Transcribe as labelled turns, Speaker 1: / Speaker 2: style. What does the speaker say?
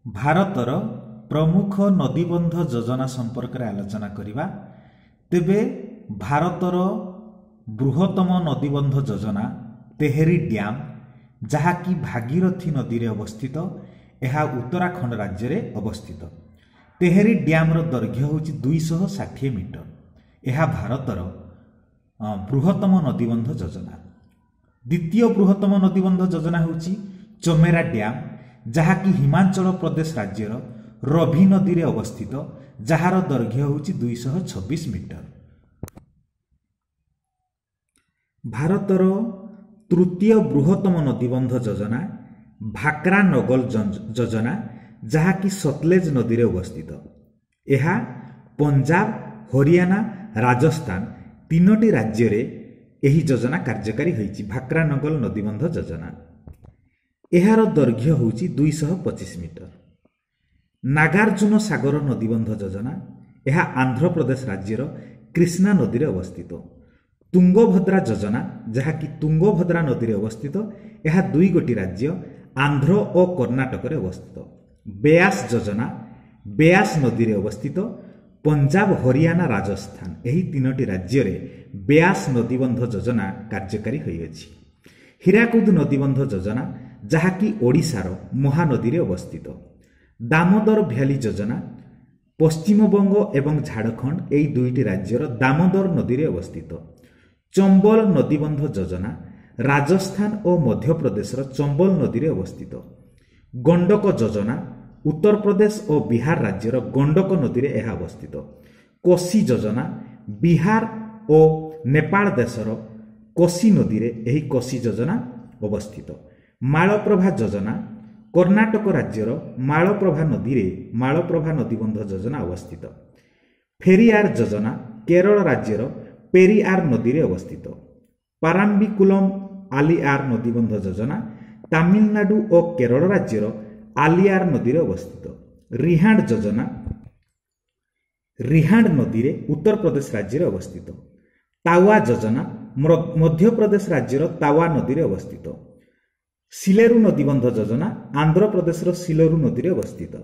Speaker 1: ଭାରତର ପ୍ରମୁଖ ନଦୀବନ୍ଧ ଯୋଜନା ସମ୍ପର୍କରେ ଆଲୋଚନା କରିବା। ତେବେ ଭାରତର ବୃହତ୍ତମ ନଦୀବନ୍ଧ ଯୋଜନା ତେହେରି ଡ୍ୟାମ୍, ଯାହାକି ଭାଗୀରଥୀ ନଦୀରେ ଅବସ୍ଥିତ, ଏହା ଉତ୍ତରାଖଣ୍ଡ ରାଜ୍ୟରେ ଅବସ୍ଥିତ। ତେହେରି ଡ୍ୟାମ୍ର ଦୈର୍ଘ୍ୟ ହେଉଛି 260 ମିଟର। ଏହା ଭାରତର ବୃହତ୍ତମ ନଦୀବନ୍ଧ ଯୋଜନା। ଦ୍ୱିତୀୟ ବୃହତ୍ତମ ନଦୀବନ୍ଧ ଯୋଜନା ହେଉଛି ଚମେରା ଡ୍ୟାମ୍, ଯାହାକି ହିମାଚଳ ପ୍ରଦେଶ ରାଜ୍ୟର ରଭି ନଦୀରେ ଅବସ୍ଥିତ, ଯାହାର ଦୈର୍ଘ୍ୟ ହେଉଛି 226 ମିଟର। ଭାରତର ତୃତୀୟ ବୃହତ୍ତମ ନଦୀବନ୍ଧ ଯୋଜନା ଭାକ୍ରା ନଗଲ ଯୋଜନା, ଯାହାକି ସତଲେଜ ନଦୀରେ ଅବସ୍ଥିତ। ଏହା ପଞ୍ଜାବ, ହରିୟାଣା, ରାଜସ୍ଥାନ ତିନୋଟି ରାଜ୍ୟରେ ଏହି ଯୋଜନା କାର୍ଯ୍ୟକାରୀ ହୋଇଛି। ଭାକ୍ରା ନଗଲ ନଦୀବନ୍ଧ ଯୋଜନା, ଏହାର ଦୈର୍ଘ୍ୟ ହେଉଛି 225 ମିଟର। ନାଗାର୍ଜୁନ ସାଗର ନଦୀବନ୍ଧ ଯୋଜନା, ଏହା ଆନ୍ଧ୍ରପ୍ରଦେଶ ରାଜ୍ୟର କୃଷ୍ଣା ନଦୀରେ ଅବସ୍ଥିତ। ତୁଙ୍ଗଭଦ୍ରା ଯୋଜନା, ଯାହାକି ତୁଙ୍ଗଭଦ୍ରା ନଦୀରେ ଅବସ୍ଥିତ, ଏହା ଦୁଇ ଗୋଟି ରାଜ୍ୟ ଆନ୍ଧ୍ର ଓ କର୍ଣ୍ଣାଟକରେ ଅବସ୍ଥିତ। ବେଆସ ଯୋଜନା ବେଆସ ନଦୀରେ ଅବସ୍ଥିତ। ପଞ୍ଜାବ, ହରିୟାଣା, ରାଜସ୍ଥାନ ଏହି ତିନୋଟି ରାଜ୍ୟରେ ବେଆସ ନଦୀବନ୍ଧ ଯୋଜନା କାର୍ଯ୍ୟକାରୀ ହୋଇଅଛି। ହୀରାକୁଦ ନଦୀବନ୍ଧ ଯୋଜନା, ଯାହାକି ଓଡ଼ିଶାର ମହାନଦୀରେ ଅବସ୍ଥିତ। ଦାମୋଦର ଭ୍ୟାଲି ଯୋଜନା ପଶ୍ଚିମବଙ୍ଗ ଏବଂ ଝାଡ଼ଖଣ୍ଡ ଏହି ଦୁଇଟି ରାଜ୍ୟର ଦାମୋଦର ନଦୀରେ ଅବସ୍ଥିତ। ଚମ୍ବଲ ନଦୀବନ୍ଧ ଯୋଜନା ରାଜସ୍ଥାନ ଓ ମଧ୍ୟପ୍ରଦେଶର ଚମ୍ବଲ ନଦୀରେ ଅବସ୍ଥିତ। ଗଣ୍ଡକ ଯୋଜନା ଉତ୍ତରପ୍ରଦେଶ ଓ ବିହାର ରାଜ୍ୟର ଗଣ୍ଡକ ନଦୀରେ ଏହା ଅବସ୍ଥିତ। କୋଶି ଯୋଜନା ବିହାର ଓ ନେପାଳ ଦେଶର କୋଶି ନଦୀରେ ଏହି କୋଶି ଯୋଜନା ଅବସ୍ଥିତ। ମାଳପ୍ରଭା ଯୋଜନା କର୍ଣ୍ଣାଟକ ରାଜ୍ୟର ମାଳପ୍ରଭା ନଦୀରେ ମାଳପ୍ରଭା ନଦୀବନ୍ଧ ଯୋଜନା ଅବସ୍ଥିତ। ଫେରିଆର ଯୋଜନା କେରଳ ରାଜ୍ୟର ପେରିଆର ନଦୀରେ ଅବସ୍ଥିତ। ପାରାମ୍ବିକୁଲମ ଆଲିଆର ନଦୀବନ୍ଧ ଯୋଜନା ତାମିଲନାଡୁ ଓ କେରଳ ରାଜ୍ୟର ଆଲିଆର ନଦୀରେ ଅବସ୍ଥିତ। ରିହାଣ୍ଡ ଯୋଜନା ରିହାଣ୍ଡ ନଦୀରେ ଉତ୍ତରପ୍ରଦେଶ ରାଜ୍ୟରେ ଅବସ୍ଥିତ। ତାୱା ଯୋଜନା ମଧ୍ୟପ୍ରଦେଶ ରାଜ୍ୟର ତାୱା ନଦୀରେ ଅବସ୍ଥିତ। ସିଲେରୁ ନଦୀବନ୍ଧ ଯୋଜନା ଆନ୍ଧ୍ରପ୍ରଦେଶର ସିଲେରୁ ନଦୀରେ ଅବସ୍ଥିତ।